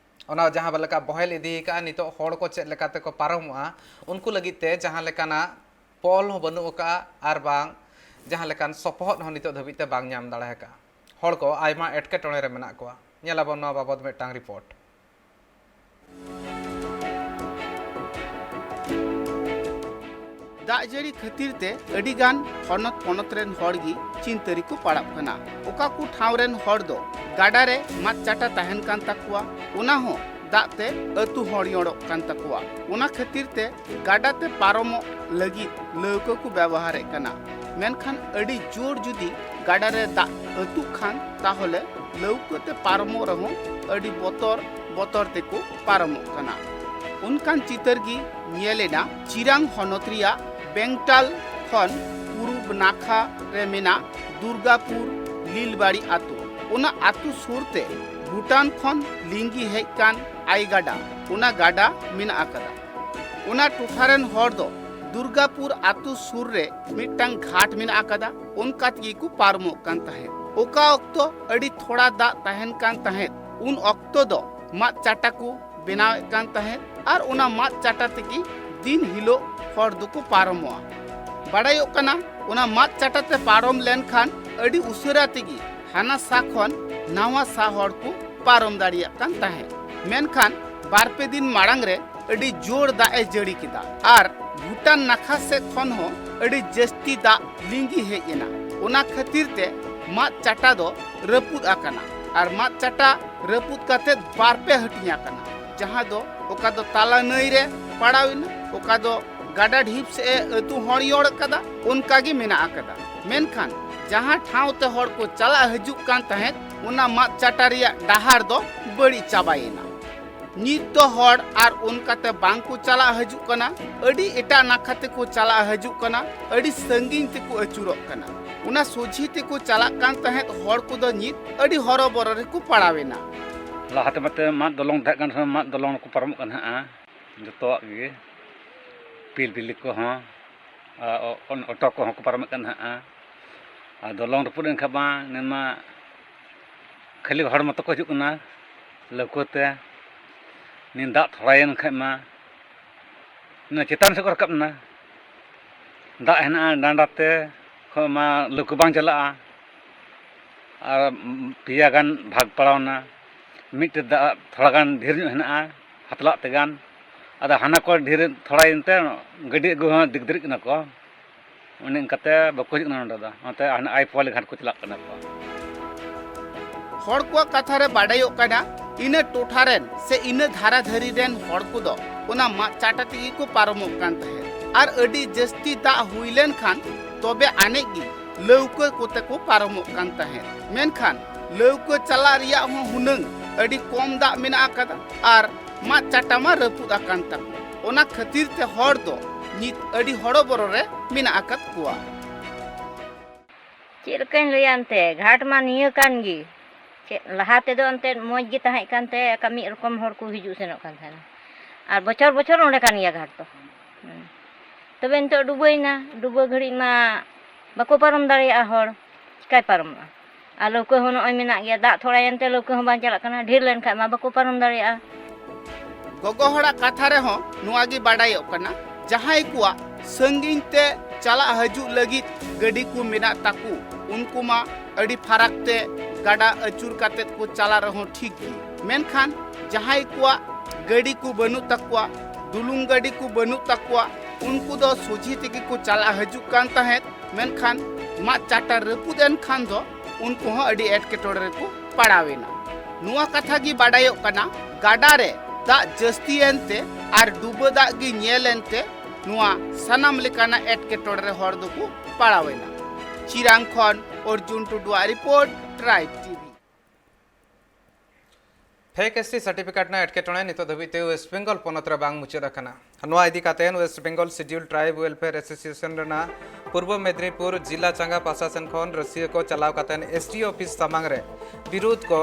ᱚᱱᱟ ᱡᱟᱦᱟᱸ ᱞᱮᱠᱟ ᱵᱚᱦᱮᱞ ᱤᱫᱤ ᱟᱠᱟᱫᱼᱟ, ᱱᱤᱛᱚᱜ ᱦᱚᱲ ᱠᱚ ᱪᱮᱫ ᱞᱮᱠᱟ ᱛᱮᱠᱚ ᱯᱟᱨᱚᱢᱚᱜᱼᱟ, ᱩᱱᱠᱩ ᱞᱟᱹᱜᱤᱫ ᱛᱮ ᱡᱟᱦᱟᱸ ᱞᱮᱠᱟᱱᱟᱜ ᱯᱳᱞ ᱦᱚᱸ ᱵᱟᱹᱱᱩᱜ ᱟᱠᱟᱫᱼᱟ, ᱟᱨ ᱵᱟᱝ ᱡᱟᱦᱟᱸ ᱞᱮᱠᱟᱱ ᱥᱚᱯᱚᱦᱚᱫ ᱦᱚᱸ ᱱᱤᱛᱚᱜ ᱫᱷᱟᱹᱵᱤᱡ ᱛᱮ ᱵᱟᱝ ᱧᱟᱢ ᱫᱟᱲᱮ ᱟᱠᱟᱫᱼᱟ᱾ ᱦᱚᱲ ᱠᱚ ᱟᱭᱢᱟ ᱮᱴᱠᱮᱴᱚᱬᱮ ᱨᱮ ᱢᱮᱱᱟᱜ ᱠᱚᱣᱟ᱾ ᱧᱮᱞᱟᱵᱚᱱ ᱱᱚᱣᱟ ᱵᱟᱵᱚᱫ ᱢᱤᱫᱴᱟᱝ ᱨᱤᱯᱳᱨᱴ᱾ ᱫᱟᱜ ᱡᱟᱹᱲᱤ ᱠᱷᱟᱹᱛᱤᱨ ᱛᱮ ᱟᱹᱰᱤ ᱜᱟᱱ ᱦᱚᱱᱚᱛ ᱯᱚᱱᱚᱛ ᱨᱮᱱ ᱦᱚᱲ ᱜᱮ ᱪᱤᱱᱛᱟᱹ ᱨᱮᱠᱚ ᱯᱟᱲᱟᱜ ᱠᱟᱱᱟ᱾ ᱚᱠᱟ ᱠᱚ ᱴᱷᱟᱶ ᱨᱮᱱ ᱦᱚᱲ ᱫᱚ ᱜᱟᱰᱟ ᱨᱮ ᱢᱟᱫ ᱪᱟᱴᱟ ᱛᱟᱦᱮᱱ ᱠᱟᱱ ᱛᱟᱠᱚᱣᱟ, ᱚᱱᱟ ᱦᱚᱸ ᱫᱟᱜ ᱛᱮ ᱟᱹᱛᱩ ᱦᱚᱲ ᱧᱚᱲᱚᱜ ᱠᱟᱱ ᱛᱟᱠᱚᱣᱟ᱾ ᱚᱱᱟ ᱠᱷᱟᱹᱛᱤᱨ ᱛᱮ ᱜᱟᱰᱟ ᱛᱮ ᱯᱟᱨᱚᱢᱚᱜ ᱞᱟᱹᱜᱤᱫ ᱞᱟᱹᱣᱠᱟᱹ ᱠᱚ ᱵᱮᱵᱚᱦᱟᱨᱮᱫ ᱠᱟᱱᱟ᱾ ᱢᱮᱱᱠᱷᱟᱱ ᱟᱹᱰᱤ ᱡᱳᱨ ᱡᱩᱫᱤ ᱜᱟᱰᱟ ᱨᱮ ᱫᱟᱜ ᱟᱹᱛᱩᱜ ᱠᱷᱟᱱ, ᱛᱟᱦᱚᱞᱮ ᱞᱟᱹᱣᱠᱟᱹ ᱛᱮ ᱯᱟᱨᱚᱢᱚᱜ ᱨᱮᱦᱚᱸ ᱟᱹᱰᱤ ᱵᱚᱛᱚᱨ ᱵᱚᱛᱚᱨ ᱛᱮᱠᱚ ᱯᱟᱨᱚᱢᱚᱜ ᱠᱟᱱᱟ᱾ ᱚᱱᱠᱟᱱ ᱪᱤᱛᱟᱹᱨ ᱜᱮ ᱧᱮᱞ ᱮᱱᱟ ᱪᱤᱨᱟᱝ ᱦᱚᱱᱚᱛ ᱨᱮᱭᱟᱜ ᱵᱮᱝᱴᱟᱞ ᱠᱷᱚᱱ ᱯᱩᱨᱩᱵ ᱱᱟᱠᱷᱟ ᱨᱮ ᱢᱮᱱᱟᱜ ᱫᱩᱨᱜᱟᱯᱩᱨ ᱞᱤᱞᱵᱟᱲᱤ ᱟᱛᱳ᱾ ᱚᱱᱟ ᱟᱛᱳ ᱥᱩᱨ ᱛᱮ ᱵᱷᱩᱴᱟᱱ ᱠᱷᱚᱱ ᱞᱤᱸᱜᱤ ᱦᱮᱡ ᱠᱟᱱ ᱟᱭ ᱜᱟᱰᱟ, ᱚᱱᱟ ᱜᱟᱰᱟ ᱢᱮᱱᱟᱜ ᱟᱠᱟᱫᱟ᱾ ᱚᱱᱟ ᱴᱚᱴᱷᱟ ᱨᱮᱱ ᱦᱚᱲ ᱫᱚ ᱫᱩᱨᱜᱟᱯᱩᱨ ᱟᱛᱳ ᱥᱩᱨ ᱨᱮ ᱢᱤᱫᱴᱟᱝ ᱜᱷᱟᱴ ᱢᱮᱱᱟᱜ ᱟᱠᱟᱫᱟ, ᱚᱱᱠᱟ ᱛᱮᱜᱮ ᱠᱚ ᱯᱟᱨᱚᱢᱚᱜ ᱠᱟᱱ ᱛᱟᱦᱮᱸᱫ᱾ ᱚᱠᱟ ᱚᱠᱛᱚ ᱟᱹᱰᱤ ᱛᱷᱚᱲᱟ ᱫᱟᱜ ᱛᱟᱦᱮᱱ ᱠᱟᱱ ᱛᱟᱦᱮᱸᱫ, ᱩᱱ ᱚᱠᱛᱚ ᱫᱚ ᱢᱟᱫ ᱪᱟᱴᱟ ᱠᱚ ᱵᱮᱱᱟᱣᱮᱫ ᱠᱟᱱ ᱛᱟᱦᱮᱸᱫ ᱟᱨ ᱚᱱᱟ ᱢᱟᱫ ᱪᱟᱴᱟ ᱛᱮᱜᱮ ᱫᱤᱱ ᱦᱤᱞᱳᱜ ᱦᱚᱲ ᱫᱚᱠᱚ ᱯᱟᱨᱚᱢᱚᱜᱼᱟ᱾ ᱵᱟᱲᱟᱭᱚᱜ ᱠᱟᱱᱟ, ᱚᱱᱟ ᱢᱟᱫ ᱪᱟᱴᱟ ᱛᱮ ᱯᱟᱨᱚᱢ ᱞᱮᱱᱠᱷᱟᱱ ᱟᱹᱰᱤ ᱩᱥᱟᱹᱨᱟ ᱛᱮᱜᱮ ᱦᱟᱱᱟ ᱥᱟ ᱠᱷᱚᱱ ᱱᱟᱣᱟ ᱥᱟ ᱦᱚᱲ ᱠᱚ ᱯᱟᱨᱚᱢ ᱫᱟᱲᱮᱭᱟᱜ ᱠᱟᱱ ᱛᱟᱦᱮᱸᱫ᱾ ᱢᱮᱱᱠᱷᱟᱱ ᱵᱟᱨ ᱯᱮ ᱫᱤᱱ ᱢᱟᱲᱟᱝ ᱨᱮ ᱟᱹᱰᱤ ᱡᱳᱨ ᱫᱟᱜ ᱮ ᱡᱟᱹᱲᱤ ᱠᱮᱫᱟ ᱟᱨ ᱵᱷᱩᱴᱟᱱ ᱱᱟᱠᱷᱟ ᱥᱮᱫ ᱠᱷᱚᱱ ᱦᱚᱸ ᱟᱹᱰᱤ ᱡᱟᱹᱥᱛᱤ ᱫᱟᱜ ᱞᱤᱸᱜᱤ ᱦᱮᱡ ᱮᱱᱟ᱾ ᱚᱱᱟ ᱠᱷᱟᱹᱛᱤᱨ ᱛᱮ ᱢᱟᱫ ᱪᱟᱴᱟ ᱫᱚ ᱨᱟᱹᱯᱩᱫ ᱟᱠᱟᱱᱟ ᱟᱨ ᱢᱟᱫ ᱪᱟᱴᱟ ᱨᱟᱹᱯᱩᱫ ᱠᱟᱛᱮ ᱵᱟᱨ ᱯᱮ ᱦᱟᱹᱴᱤᱧ ᱟᱠᱟᱱᱟ, ᱡᱟᱦᱟᱸ ᱫᱚ ᱚᱠᱟ ᱫᱚ ᱛᱟᱞᱟ ᱱᱟᱹᱭ ᱨᱮ ᱯᱟᱲᱟᱣ ᱮᱱᱟ, ᱚᱠᱟ ᱫᱚ ᱜᱟᱰᱟ ᱰᱷᱤᱯ ᱥᱮᱫ ᱮ ᱟᱹᱛᱩ ᱦᱚᱲ ᱭᱚᱲ ᱠᱟᱫᱟ, ᱚᱱᱠᱟ ᱜᱮ ᱢᱮᱱᱟᱜ ᱟᱠᱟᱫᱟ᱾ ᱢᱮᱱᱠᱷᱟᱱ ᱡᱟᱦᱟᱸ ᱴᱷᱟᱶ ᱛᱮ ᱦᱚᱲ ᱠᱚ ᱪᱟᱞᱟᱜ ᱦᱤᱡᱩᱜ ᱠᱟᱱ ᱛᱟᱦᱮᱸᱫ, ᱚᱱᱟ ᱢᱟᱫ ᱪᱟᱴᱟ ᱨᱮᱭᱟᱜ ᱰᱟᱦᱟᱨ ᱫᱚ ᱵᱟᱹᱲᱤᱡ ᱪᱟᱵᱟᱭᱮᱱᱟ᱾ ᱱᱤᱛ ᱫᱚ ᱦᱚᱲ ᱟᱨ ᱚᱱᱠᱟᱛᱮ ᱵᱟᱝ ᱠᱚ ᱪᱟᱞᱟᱜ ᱦᱤᱡᱩᱜ ᱠᱟᱱᱟ, ᱟᱹᱰᱤ ᱮᱴᱟᱜ ᱱᱟᱠᱷᱟ ᱛᱮᱠᱚ ᱪᱟᱞᱟᱜ ᱦᱤᱡᱩᱜ ᱠᱟᱱᱟ, ᱟᱹᱰᱤ ᱥᱟᱺᱜᱤᱧ ᱛᱮᱠᱚ ᱟᱹᱪᱩᱨᱚᱜ ᱠᱟᱱᱟ᱾ ᱚᱱᱟ ᱥᱚᱡᱷᱮ ᱛᱮᱠᱚ ᱪᱟᱞᱟᱜ ᱠᱟᱱ ᱛᱟᱦᱮᱸᱫ ᱦᱚᱲ ᱠᱚᱫᱚ ᱱᱤᱛ ᱟᱹᱰᱤ ᱦᱚᱨᱚᱵᱚᱨᱚ ᱨᱮᱠᱚ ᱯᱟᱲᱟᱣ ᱮᱱᱟ᱾ ᱞᱟᱦᱟᱛᱮ ᱢᱟᱛᱚ ᱢᱟᱫ ᱫᱚᱞᱚᱝ ᱛᱟᱦᱮᱸ ᱠᱟᱱ ᱨᱮᱦᱚᱸ ᱢᱟᱫ ᱫᱚᱞᱚᱝ ᱨᱮᱠᱚ ᱯᱟᱨᱚᱢᱚᱜ ᱠᱟᱱ ᱛᱟᱦᱮᱸᱜᱼᱟ ᱡᱚᱛᱚᱣᱟᱜ ᱜᱮ, ᱯᱤᱞ ᱵᱤᱞᱤ ᱠᱚᱦᱚᱸ ᱟᱨ ᱚ-, ᱚᱱ-, ᱚᱴᱳ ᱠᱚᱦᱚᱸ ᱠᱚ ᱯᱟᱨᱚᱢᱮᱫ ᱠᱟᱱ ᱛᱟᱦᱮᱸᱜᱼᱟ᱾ ᱟᱨ ᱫᱚᱞᱚᱝ ᱨᱟᱹᱯᱩᱫ ᱮᱱ ᱠᱷᱟᱱ ᱢᱟ ᱱᱤᱱ ᱢᱟ ᱠᱷᱟᱹᱞᱤ ᱦᱚᱲ ᱢᱚᱛᱚ ᱠᱚ ᱦᱤᱡᱩᱜ ᱠᱟᱱᱟ ᱞᱟᱹᱣᱠᱟᱹ ᱛᱮ᱾ ᱱᱤᱱ ᱫᱟᱜ ᱛᱷᱚᱲᱟᱭᱮᱱ ᱠᱷᱟᱡ ᱢᱟ ᱱᱤᱱ ᱪᱮᱛᱟᱱ ᱥᱮᱫ ᱠᱚ ᱨᱟᱠᱟᱵ ᱮᱱᱟ᱾ ᱫᱟᱜ ᱦᱮᱱᱟᱜᱼᱟ ᱰᱟᱸᱰᱟ ᱛᱮ ᱠᱷᱚᱱ ᱢᱟ ᱞᱟᱹᱣᱠᱟᱹ ᱵᱟᱝ ᱪᱟᱞᱟᱜᱼᱟ᱾ ᱟᱨ ᱯᱮᱭᱟ ᱜᱟᱱ ᱵᱷᱟᱜᱽ ᱯᱟᱲᱟᱣ ᱮᱱᱟ᱾ ᱢᱤᱫᱴᱮᱡ ᱫᱟᱜ ᱛᱷᱚᱲᱟ ᱜᱟᱱ ᱰᱷᱮᱨ ᱧᱚᱜ ᱦᱮᱱᱟᱜᱼᱟ, ᱯᱟᱛᱞᱟᱜ ᱛᱮᱜᱟᱱ᱾ ᱟᱫᱚ ᱦᱟᱱᱟ ᱠᱚ ᱰᱷᱮᱨ ᱛᱷᱚᱲᱟᱭᱮᱱ ᱛᱮ ᱜᱟᱹᱰᱤ ᱟᱹᱜᱩ ᱦᱚᱸ ᱫᱤᱠᱫᱟᱹᱨᱤᱜ ᱠᱟᱱᱟ ᱠᱚ᱾ ᱚᱱᱮ ᱚᱱᱠᱟᱛᱮ ᱵᱟᱠᱚ ᱦᱤᱡᱩᱜ ᱠᱟᱱᱟ ᱱᱚᱸᱰᱮ ᱫᱚ᱾ ᱚᱱᱟᱛᱮ ᱦᱟᱱᱮ ᱟᱭᱯᱚᱞᱤ ᱜᱷᱟᱴ ᱠᱚ ᱪᱟᱞᱟᱜ ᱠᱟᱱᱟ ᱠᱚ᱾ ᱦᱚᱲ ᱠᱚᱣᱟᱜ ᱠᱟᱛᱷᱟ ᱨᱮ ᱵᱟᱰᱟᱭᱚᱜ ᱠᱟᱱᱟ, ᱤᱱᱟᱹ ᱴᱚᱴᱷᱟ ᱨᱮᱱ ᱥᱮ ᱤᱱᱟᱹ ᱫᱷᱟᱨᱟ ᱫᱷᱟᱹᱨᱤ ᱨᱮᱱ ᱦᱚᱲ ᱠᱚᱫᱚ ᱚᱱᱟ ᱢᱟᱫ ᱪᱟᱴᱟ ᱛᱮᱜᱮ ᱠᱚ ᱯᱟᱨᱚᱢᱚᱜ ᱠᱟᱱ ᱛᱟᱦᱮᱸᱫ᱾ ᱟᱨ ᱟᱹᱰᱤ ᱡᱟᱹᱥᱛᱤ ᱫᱟᱜ ᱦᱩᱭ ᱞᱮᱱᱠᱷᱟᱱ ᱛᱚᱵᱮ ᱟᱹᱱᱤᱡ ᱜᱮ ᱞᱟᱹᱣᱠᱟᱹ ᱠᱚᱛᱮ ᱠᱚ ᱯᱟᱨᱚᱢᱚᱜ ᱠᱟᱱ ᱛᱟᱦᱮᱸᱫ᱾ ᱢᱮᱱᱠᱷᱟᱱ ᱞᱟᱹᱣᱠᱟᱹ ᱪᱟᱞᱟᱜ ᱨᱮᱭᱟᱜ ᱦᱚᱸ ᱦᱩᱱᱟᱹᱝ ᱟᱹᱰᱤ ᱠᱚᱢ ᱫᱟᱜ ᱢᱮᱱᱟᱜ ᱟᱠᱟᱫᱟ᱾ ᱟᱨ ᱢᱟᱫ ᱪᱟᱴᱟ ᱢᱟ ᱨᱟᱹᱯᱩᱫ ᱟᱠᱟᱱ ᱛᱟᱠᱚ᱾ ᱚᱱᱟ ᱠᱷᱟᱹᱛᱤᱨ ᱛᱮ ᱦᱚᱲ ᱫᱚ ᱱᱤᱛ ᱟᱹᱰᱤ ᱦᱚᱨᱚᱵᱚᱨᱚ ᱨᱮ ᱢᱮᱱᱟᱜ ᱟᱠᱟᱫ ᱠᱚᱣᱟ᱾ ᱪᱮᱫ ᱞᱮᱠᱟᱧ ᱞᱟᱹᱭᱟ ᱮᱱᱛᱮ, ᱜᱷᱟᱴ ᱢᱟ ᱱᱤᱭᱟᱹ ᱠᱟᱱ ᱜᱮ᱾ ᱪᱮᱫ ᱞᱟᱦᱟ ᱛᱮᱫᱚ ᱮᱱᱛᱮ ᱢᱚᱡᱽ ᱜᱮ ᱛᱟᱦᱮᱸ ᱠᱟᱱ ᱛᱮ ᱢᱤᱫ ᱨᱚᱠᱚᱢ ᱦᱚᱲ ᱠᱚ ᱦᱤᱡᱩᱜ ᱥᱮᱱᱚᱜ ᱠᱟᱱ ᱛᱟᱦᱮᱱᱟ᱾ ᱟᱨ ᱵᱚᱪᱷᱚᱨ ᱵᱚᱪᱷᱚᱨ ᱚᱸᱰᱮ ᱠᱟᱱ ᱜᱮᱭᱟ ᱜᱷᱟᱴ ᱫᱚ᱾ ᱦᱩᱸ᱾ ᱛᱚᱵᱮ ᱱᱤᱛᱚᱜ ᱰᱩᱵᱟᱹᱭᱮᱱᱟ, ᱰᱩᱵᱟᱹ ᱜᱷᱟᱹᱲᱤᱡ ᱢᱟ ᱵᱟᱠᱚ ᱯᱟᱨᱚᱢ ᱫᱟᱲᱮᱭᱟᱜᱼᱟ ᱦᱚᱲ, ᱪᱤᱠᱟᱭ ᱯᱟᱨᱚᱢᱚᱜᱼᱟ? ᱟᱨ ᱞᱟᱹᱣᱠᱟᱹ ᱦᱚᱸ ᱱᱚᱜᱼᱚᱭ ᱢᱮᱱᱟᱜ ᱜᱮᱭᱟ, ᱫᱟᱜ ᱛᱷᱚᱲᱟᱭᱮᱱ ᱛᱮ ᱞᱟᱹᱣᱠᱟᱹ ᱦᱚᱸ ᱵᱟᱝ ᱪᱟᱞᱟᱜ ᱠᱟᱱᱟ, ᱰᱷᱮᱨ ᱞᱮᱱᱠᱷᱟᱱ ᱢᱟ ᱵᱟᱠᱚ ᱯᱟᱨᱚᱢ ᱫᱟᱲᱮᱭᱟᱜᱼᱟ᱾ ᱜᱚᱜᱚ ᱦᱚᱲᱟᱜ ᱠᱟᱛᱷᱟ ᱨᱮᱦᱚᱸ ᱱᱚᱣᱟ ᱜᱮ ᱵᱟᱰᱟᱭᱚᱜ ᱠᱟᱱᱟ, ᱡᱟᱦᱟᱸᱭ ᱠᱚᱣᱟᱜ ᱥᱟᱺᱜᱤᱧ ᱛᱮ ᱪᱟᱞᱟᱜ ᱦᱤᱡᱩᱜ ᱞᱟᱹᱜᱤᱫ ᱜᱟᱹᱰᱤ ᱠᱚ ᱢᱮᱱᱟᱜ ᱛᱟᱠᱚ, ᱩᱱᱠᱩ ᱢᱟ ᱟᱹᱰᱤ ᱯᱷᱟᱨᱟᱠ ᱛᱮ ᱜᱟᱰᱟ ᱟᱹᱪᱩᱨ ᱠᱟᱛᱮᱫ ᱠᱚ ᱪᱟᱞᱟᱜ ᱨᱮᱦᱚᱸ ᱴᱷᱤᱠ ᱜᱮ, ᱢᱮᱱᱠᱷᱟᱱ ᱡᱟᱦᱟᱸᱭ ᱠᱚᱣᱟᱜ ᱜᱟᱹᱰᱤ ᱠᱚ ᱵᱟᱹᱱᱩᱜ ᱛᱟᱠᱚᱣᱟ, ᱰᱩᱞᱩᱝ ᱜᱟᱹᱰᱤ ᱠᱚ ᱵᱟᱹᱱᱩᱜ ᱛᱟᱠᱚᱣᱟ, ᱩᱱᱠᱩ ᱫᱚ ᱥᱚᱡᱷᱮ ᱛᱮᱜᱮ ᱠᱚ ᱪᱟᱞᱟᱜ ᱦᱤᱡᱩᱜ ᱠᱟᱱ ᱛᱟᱦᱮᱸᱫ᱾ ᱢᱮᱱᱠᱷᱟᱱ ᱢᱟᱫ ᱪᱟᱴᱟ ᱨᱟᱹᱯᱩᱫ ᱮᱱ ᱠᱷᱟᱱ ᱫᱚ ᱩᱱᱠᱩ ᱦᱚᱸ ᱟᱹᱰᱤ ᱮᱴᱠᱮᱴᱚᱬᱮ ᱨᱮᱠᱚ ᱯᱟᱲᱟᱣ ᱮᱱᱟ᱾ ᱱᱚᱣᱟ ᱠᱟᱛᱷᱟ ᱜᱮ ᱵᱟᱰᱟᱭᱚᱜ ᱠᱟᱱᱟ, ᱜᱟᱰᱟ ᱨᱮ ᱫᱟᱜ ᱡᱟᱹᱥᱛᱤ ᱮᱱᱛᱮ ᱟᱨ ᱰᱩᱵᱟᱹ ᱫᱟᱜ ᱜᱮ ᱧᱮᱞ ᱮᱱᱛᱮ ᱱᱚᱣᱟ ᱥᱟᱱᱟᱢ ᱞᱮᱠᱟᱱᱟᱜ ᱮᱴᱠᱮᱴᱚᱬᱮ ᱨᱮ ᱦᱚᱲ ᱫᱚᱠᱚ ᱯᱟᱲᱟᱣ ᱮᱱᱟ᱾ ᱪᱤᱨᱟᱝ ᱠᱷᱚᱱ ᱚᱨᱡᱩᱱ ᱴᱩᱰᱩᱣᱟᱜ report, tribe TV. Fake S T certificate ᱨᱮᱱᱟᱜ ᱮᱴᱠᱮᱴᱚᱬᱮ ᱱᱤᱛᱚᱜ ᱫᱷᱟᱹᱵᱤᱡ ᱛᱮ ᱳᱭᱮᱥᱴ ᱵᱮᱝᱜᱚᱞ ᱯᱚᱱᱚᱛ ᱨᱮ ᱵᱟᱝ ᱢᱩᱪᱟᱹᱫ ᱟᱠᱟᱱᱟ᱾ ᱱᱚᱣᱟ ᱤᱫᱤ ᱠᱟᱛᱮ West Bengal schedule tribe welfare association ᱨᱮᱱᱟᱜ ᱯᱩᱨᱵᱚ ᱢᱮᱫᱽᱱᱤᱯᱩᱨ ᱡᱤᱞᱟ ᱪᱟᱸᱜᱟ ᱯᱟᱦᱴᱟ ᱥᱮᱱ ᱠᱷᱚᱱ ᱨᱟᱹᱥᱤᱭᱟᱹ ᱠᱚ ᱪᱟᱞᱟᱣ ᱠᱟᱛᱮ ᱮᱥ ᱰᱤ ᱚᱯᱷᱤᱥ ᱥᱟᱢᱟᱝ ᱨᱮ ᱵᱤᱨᱩᱫᱷ ᱠᱚ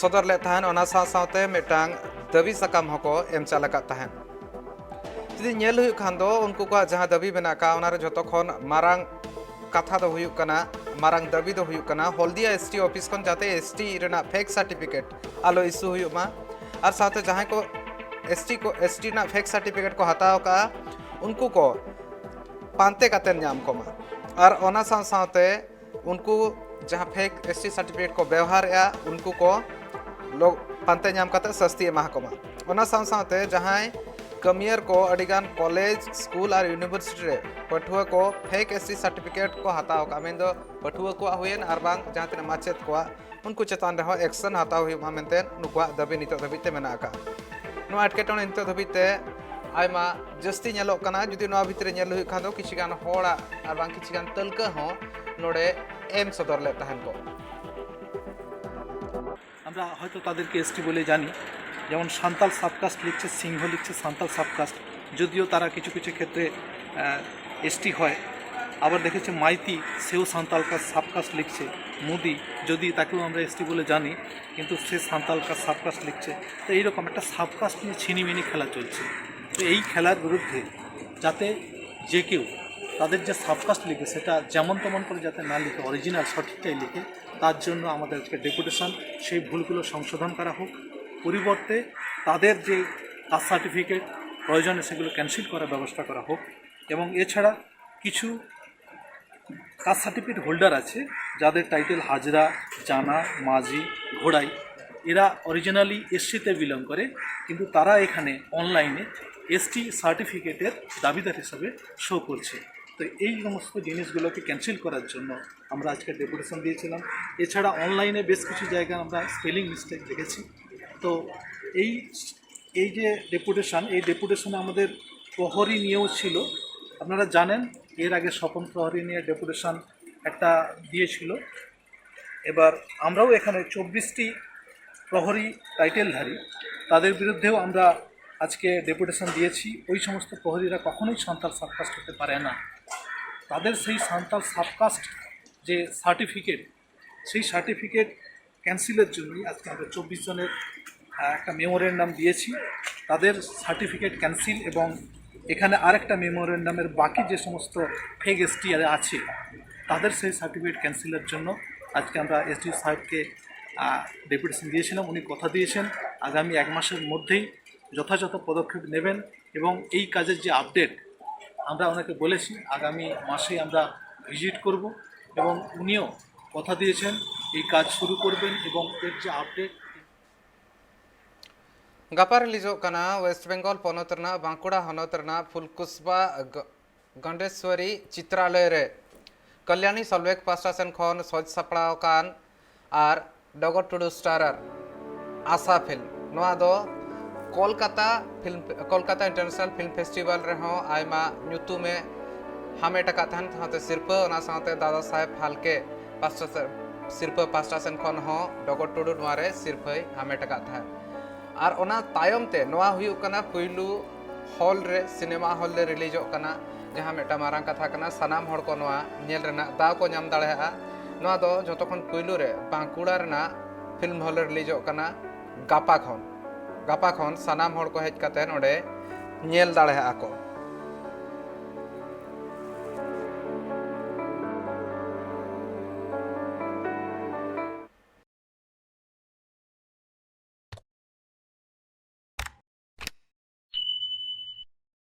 ᱥᱚᱫᱚᱨ ᱞᱮᱫ ᱛᱟᱦᱮᱸᱫ᱾ ᱚᱱᱟ ᱥᱟᱶ ᱥᱟᱶᱛᱮ ᱢᱤᱫᱴᱟᱝ ᱫᱟᱹᱵᱤ ᱥᱟᱠᱟᱢ ᱦᱚᱸᱠᱚ ᱮᱢ ᱪᱟᱞ ᱟᱠᱟᱫ ᱛᱟᱦᱮᱸᱫ᱾ ᱡᱩᱫᱤ ᱧᱮᱞ ᱦᱩᱭᱩᱜ ᱠᱷᱟᱱ ᱫᱚ ᱩᱱᱠᱩ ᱠᱚᱣᱟᱜ ᱡᱟᱦᱟᱸ ᱫᱟᱹᱵᱤ ᱢᱮᱱᱟᱜ ᱟᱠᱟᱫ, ᱚᱱᱟᱨᱮ ᱡᱷᱚᱛᱚ ᱠᱷᱚᱱ ᱢᱟᱨᱟᱝ ᱠᱟᱛᱷᱟ ᱫᱚ ᱦᱩᱭᱩᱜ ᱠᱟᱱᱟ, ᱢᱟᱨᱟᱝ ᱫᱟᱹᱵᱤ ᱫᱚ ᱦᱩᱭᱩᱜ ᱠᱟᱱᱟ, ᱦᱚᱞᱫᱤᱭᱟ ᱮᱥ ᱴᱤ ᱚᱯᱷᱤᱥ ᱠᱷᱚᱱ ᱡᱟᱛᱮ ᱮᱥ ᱴᱤ ᱨᱮᱱᱟᱜ ᱯᱷᱮᱠ ᱥᱟᱨᱴᱤᱯᱷᱤᱠᱮᱴ ᱟᱞᱚ ᱤᱥᱩ ᱦᱩᱭᱩᱜ ᱢᱟ᱾ ᱟᱨ ᱥᱟᱶᱛᱮ ᱡᱟᱦᱟᱸᱭ ᱠᱚ ᱮᱥ ᱴᱤ ᱠᱚ, ᱮᱥ ᱴᱤ ᱨᱮᱱᱟᱜ ᱯᱷᱮᱠ ᱥᱟᱨᱴᱤᱯᱷᱤᱠᱮᱴ ᱠᱚ ᱦᱟᱛᱟᱣ ᱟᱠᱟᱫᱼᱟ, ᱩᱱᱠᱩ ᱠᱚ ᱯᱟᱱᱛᱮ ᱠᱟᱛᱮ ᱧᱟᱢ ᱠᱚᱢᱟ᱾ ᱟᱨ ᱚᱱᱟ ᱥᱟᱶ ᱥᱟᱶᱛᱮ ᱩᱱᱠᱩ ᱡᱟᱦᱟᱸ ᱯᱷᱮᱠ ᱮᱥ ᱴᱤ ᱥᱟᱨᱴᱤᱯᱷᱤᱠᱮᱴ ᱠᱚ ᱵᱮᱣᱦᱟᱨᱮᱫᱼᱟ, ᱩᱱᱠᱩ ᱠᱚ ᱞᱚ-, ᱯᱟᱱᱛᱮ ᱧᱟᱢ ᱠᱟᱛᱮ ᱥᱟᱹᱥᱛᱤ ᱮᱢᱟ ᱠᱚᱢᱟ᱾ ᱚᱱᱟ ᱥᱟᱶ ᱥᱟᱶᱛᱮ ᱡᱟᱦᱟᱸᱭ ᱠᱟᱹᱢᱤᱭᱟᱹᱨ ᱠᱚ ᱟᱹᱰᱤᱜᱟᱱ ᱠᱚᱞᱮᱡᱽ, ᱥᱠᱩᱞ ᱟᱨ ᱤᱭᱩᱱᱤᱵᱷᱟᱨᱥᱤᱴᱤ ᱨᱮ ᱯᱟᱹᱴᱷᱩᱣᱟᱹ ᱠᱚ ᱯᱷᱮᱠ ᱮᱥ ᱴᱤ ᱥᱟᱨᱴᱤᱯᱷᱤᱠᱮᱴ ᱠᱚ ᱦᱟᱛᱟᱣ ᱟᱠᱟᱫᱼᱟ, ᱢᱮᱱᱫᱚ ᱯᱟᱹᱴᱷᱩᱣᱟᱹ ᱠᱚᱣᱟᱜ ᱦᱩᱭᱮᱱ ᱟᱨ ᱵᱟᱝ ᱡᱟᱦᱟᱸ ᱛᱤᱱᱟᱹᱜ ᱢᱟᱪᱮᱫ ᱠᱚᱣᱟᱜ, ᱩᱱᱠᱩ ᱪᱮᱛᱟᱱ ᱨᱮᱦᱚᱸ ᱮᱠᱥᱚᱱ ᱦᱟᱛᱟᱣ ᱦᱩᱭᱩᱜ ᱢᱟ ᱢᱮᱱᱛᱮ ᱱᱩᱠᱩᱣᱟᱜ ᱫᱟᱹᱵᱤ ᱱᱤᱛᱚᱜ ᱫᱷᱟᱹᱵᱤᱡ ᱛᱮ ᱢᱮᱱᱟᱜ ᱟᱠᱟᱫᱼᱟ᱾ ᱱᱚᱣᱟ ᱮᱴᱠᱮᱴᱚᱬᱮ ᱱᱤᱛᱚᱜ ᱫᱷᱟᱹᱵᱤᱡ ᱛᱮ ᱟᱭᱢᱟ ᱡᱟᱹᱥᱛᱤ ᱧᱮᱞᱚᱜ ᱠᱟᱱᱟ᱾ ᱡᱩᱫᱤ ᱱᱚᱣᱟ ᱵᱷᱤᱛᱨᱤ ᱨᱮ ᱧᱮᱞ ᱦᱩᱭᱩᱜ ᱠᱷᱟᱱ ᱫᱚ ᱠᱤᱪᱷᱤ ᱜᱟᱱ ᱦᱚᱲᱟᱜ ᱟᱨ ᱵᱟᱝ ᱠᱤᱪᱷᱤ ᱜᱟᱱ ᱛᱟᱹᱞᱠᱟᱹ ᱦᱚᱸ ᱱᱚᱰᱮ ᱮᱢ ᱥᱚᱫᱚᱨ ᱞᱮᱫ ᱛᱟᱦᱮᱱ ᱠᱚ᱾ আমরা হয়তো তাদেরকে এসটি বলে জানি, যেমন সান্তাল সাবকাস্ট লিখছে, সিংহ লিখছে সান্তাল সাবকাস্ট, যদিও তারা কিছু কিছু ক্ষেত্রে এসটি হয়। আবার দেখেছে মাইতি, সেও সান্তাল সাবকাস্ট লিখছে, মুদি, যদি তাকেও আমরা এসটি বলে জানি, কিন্তু সে সান্তাল সাবকাস্ট লিখছে। তো এইরকম একটা সাবকাস্ট নিয়ে ছিনিমিনি খেলা চলছে। তো এই খেলার বিরুদ্ধে যাতে যে কেউ তাদের যে সাবকাস্ট লিখে সেটা যেমন তেমন করে যাতে না লিখে, অরিজিনাল সঠিকটাই লিখে, তার জন্য আমাদের আজকে ডেপুটেশন। সেই ভুলগুলো সংশোধন করা হোক, পরিবর্তে তাদের যে কাস্ট সার্টিফিকেট প্রয়োজনে সেগুলো ক্যান্সেল করার ব্যবস্থা করা হোক। এবং এছাড়া কিছু কাস্ট সার্টিফিকেট হোল্ডার আছে যাদের টাইটেল হাজরা, জানা, মাঝি, ঘোড়াই, এরা অরিজিনালি এসসিতে বিলং করে, কিন্তু তারা এখানে অনলাইনে এসটি সার্টিফিকেটের দাবিদার হিসাবে শো করছে। তো এই সমস্ত জিনিসগুলোকে ক্যান্সেল করার জন্য আমরা আজকে ডেপুটেশন দিয়েছিলাম। এছাড়া অনলাইনে বেশ কিছু জায়গায় আমরা স্পেলিং মিস্টেক দেখেছি। তো এই এই যে ডেপুটেশন, এই ডেপুটেশনে আমাদের প্রহরী নিয়েও ছিল। আপনারা জানেন, এর আগে স্বপন প্রহরী নিয়ে ডেপুটেশন একটা দিয়েছিল। এবার আমরাও এখানে চব্বিশটি প্রহরী টাইটেলধারী, তাদের বিরুদ্ধেও আমরা আজকে ডেপুটেশন দিয়েছি। ওই সমস্ত প্রহরীরা কখনোই সান্তাল সাবকাস্ট হতে পারে না। তাদের সেই সান্তাল সাবকাস্ট যে সার্টিফিকেট, সেই সার্টিফিকেট ক্যান্সেলের জন্যই আজকে আমরা চব্বিশ জনের আহ, একটা মেমোরেন্ডাম দিয়েছি। তাদের সার্টিফিকেট ক্যান্সেল এবং এখানে আরেকটা মেমোরেন্ডামের বাকি যে সমস্ত ফেক এসটি আছে, তাদের সেই সার্টিফিকেট ক্যান্সেলের জন্য আজকে আমরা এসডিও সাহেবকে ডেপুটেশন দিয়েছিলাম। উনি কথা দিয়েছেন আগামী এক মাসের মধ্যেই যথাযথ পদক্ষেপ নেবেন এবং এই কাজের যে আপডেট আমরা ওনাকে বলেছি আগামী মাসেই আমরা ভিজিট করব এবং উনিও কথা দিয়েছেন এই কাজ শুরু করবেন এবং এর যে আপডেট। ᱜᱟᱯᱟ ᱨᱤᱞᱤᱡᱚᱜ ᱠᱟᱱᱟ ᱳᱭᱮᱥᱴ ᱵᱮᱝᱜᱚᱞ ᱯᱚᱱᱚᱛ ᱨᱮᱱᱟᱜ ᱵᱟᱸᱠᱩᱲᱟ ᱦᱚᱱᱚᱛ ᱨᱮᱱᱟᱜ ᱯᱷᱩᱞᱠᱩᱥᱵᱟ ᱜᱚ- ᱜᱚᱸᱰᱮᱥᱣᱟᱨᱤ ᱪᱤᱛᱨᱟᱞᱚᱭ ᱨᱮ ᱠᱟᱞᱭᱟᱱᱤ ᱥᱚᱞᱣᱮᱠ ᱯᱟᱥᱴᱟ ᱥᱮᱱ ᱠᱷᱚᱱ ᱥᱚᱡᱽ ᱥᱟᱯᱲᱟᱣ ᱟᱠᱟᱱ ᱟᱨ ᱰᱚᱜᱚᱨ ᱴᱩᱰᱩ ᱥᱴᱟᱨᱟᱨ ᱟᱥᱟ ᱯᱷᱤᱞᱢ᱾ ᱱᱚᱣᱟ ᱫᱚ Kolkata film, Kolkata international film festival ᱨᱮᱦᱚᱸ ᱟᱭᱢᱟ ᱧᱩᱛᱩᱢᱮ ᱦᱟᱢᱮᱴ ᱟᱠᱟᱫ ᱛᱟᱦᱮᱱ, ᱥᱟᱶᱛᱮ ᱥᱤᱨᱯᱟᱹ, ᱚᱱᱟ ᱥᱟᱶᱛᱮ ᱫᱟᱫᱟ ᱥᱟᱦᱮᱵᱽ ᱯᱷᱟᱞᱠᱮ ᱯᱟᱥᱴᱟ ᱥᱮ-, ᱥᱤᱨᱯᱟᱹ ᱯᱟᱥᱴᱟ ᱥᱮᱱ ᱠᱷᱚᱱ ᱦᱚᱸ ᱰᱚᱜᱚᱨ ᱴᱩᱰᱩ ᱱᱚᱣᱟ ᱨᱮ ᱥᱤᱨᱯᱟᱹᱭ ᱦᱟᱢᱮᱴ ᱟᱠᱟᱫ ᱛᱟᱦᱮᱸᱫ᱾ ᱟᱨ ᱚᱱᱟ ᱛᱟᱭᱚᱢ ᱛᱮ ᱱᱚᱣᱟ ᱦᱩᱭᱩᱜ ᱠᱟᱱᱟ ᱯᱩᱭᱞᱩ ᱦᱚᱞ ᱨᱮ, ᱥᱤᱱᱮᱢᱟ ᱦᱚᱞ ᱨᱮ ᱨᱤᱞᱤᱡᱚᱜ ᱠᱟᱱᱟ, ᱡᱟᱦᱟᱸ ᱢᱤᱫᱴᱟᱝ ᱢᱟᱨᱟᱝ ᱠᱟᱛᱷᱟ ᱠᱟᱱᱟ, ᱥᱟᱱᱟᱢ ᱦᱚᱲ ᱠᱚ ᱱᱚᱣᱟ ᱧᱮᱞ ᱨᱮᱱᱟᱜ ᱫᱟᱣ ᱠᱚ ᱧᱟᱢ ᱫᱟᱲᱮᱭᱟᱜᱼᱟ᱾ ᱱᱚᱣᱟ ᱫᱚ ᱡᱚᱛᱚ ᱠᱷᱚᱱ ᱯᱩᱭᱞᱩ ᱨᱮ ᱵᱟᱸᱠᱩᱲᱟ ᱨᱮᱱᱟᱜ ᱯᱷᱤᱞᱢ ᱦᱚᱞ ᱨᱮ ᱨᱤᱞᱤᱡᱚᱜ ᱠᱟᱱᱟ᱾ ᱜᱟᱯᱟ ᱠᱷᱚᱱ, ᱜᱟᱯᱟ ᱠᱷᱚᱱ ᱥᱟᱱᱟᱢ ᱦᱚᱲ ᱠᱚ ᱦᱮᱡ ᱠᱟᱛᱮ ᱱᱚᱰᱮ ᱧᱮᱞ ᱫᱟᱲᱮᱭᱟᱜᱼᱟ ᱠᱚ᱾